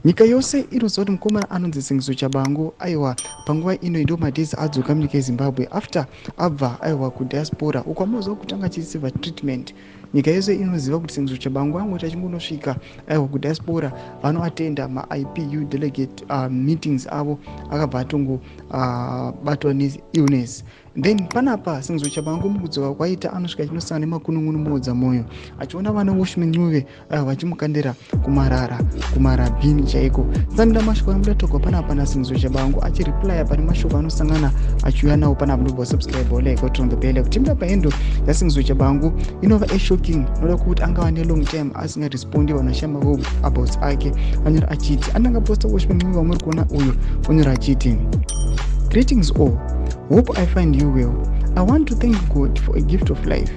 Nyika yose inoziva kuti mukomana anonzi Sengezo Tshabangu, aiwa, panguva ino ndo madays adzoka munyika yeZimbabwe after abva, aiwa, kudiaspora uko amoziva kuti anga achireceiva treatment. Nyika yose inoziva kuti Sengezo Tshabangu angoti achingonosvika, aiwa, kudiaspora, vanoatenda maIPU delegate meetings avo, akabva atongobatwa neillness. Then panapa Sengezo Tshabangu mukudzoka kwaita anosvika achinosangana nemakunun'unu muodza mwoyo, achiona vana Welshman Ncube vachimukandira kumarara, kumarabhini chaiko. Tsamira mashoko anobuda togwa panapa naSengezo Tshabangu achireplya pane mashoko anosangana achiuya nawo panapa. Ndobva subscribe, like, turn on the bell. Kutimira pahandle yaSengezo Tshabangu inova eshocking, inoda kuti angava nelong time asingarespondi vanhu vashamba about ake. Anyora achiti, ananga posta Welshman Ncube wamuri kuona uyu, onyora achiti, "Greetings all. Hope I find you well. I want to thank God for a gift of life.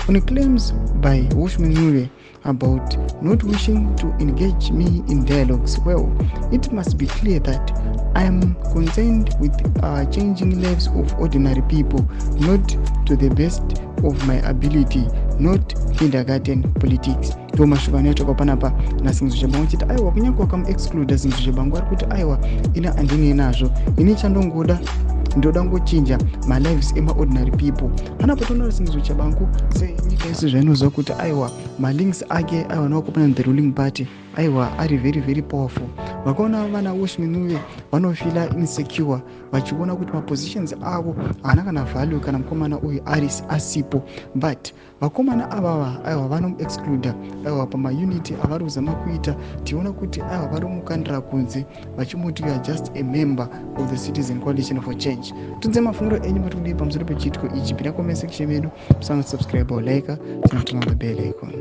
On claims by Welshman Ncube about not wishing to engage me in dialogues, well, it must be clear that I am concerned with changing lives of ordinary people, not to the best of my ability, not kindergarten politics." Ndo mashoko anoitwa panapa naSengezo Tshabangu chiti, aiwa, kunyange wakamuexcluda, Sengezo Tshabangu ari kuti, aiwa, ini handinei nazvo, ini chandongoda, ndoda ngochinja malives emaordinary people. Panapo toona Sengezo Tshabangu, senyika yese zvainoziva kuti, aiwa, malinks ake, aiwa, navakopana the ruling party, aiwa, ari very very powerful. Vakaona vana Welshman Ncube vanofeela insecure, vachiona kuti mapositions avo haana kana value kana mukomana uyu ari asipo. But vakomana avava, aiwa, vanomuexcluda, aiwa, pamaunity avari kuzama kuita. Tiona kuti, aiwa, vari mukandira kunze vachimuti, "You are just a member of the Citizen Coalition for Change." Tudze mafungiro enyu, mati kudii pamusoro pechiitiko ichi? Pinda comment section yedu, musana subscribe or like, tinoturn on the bell icon.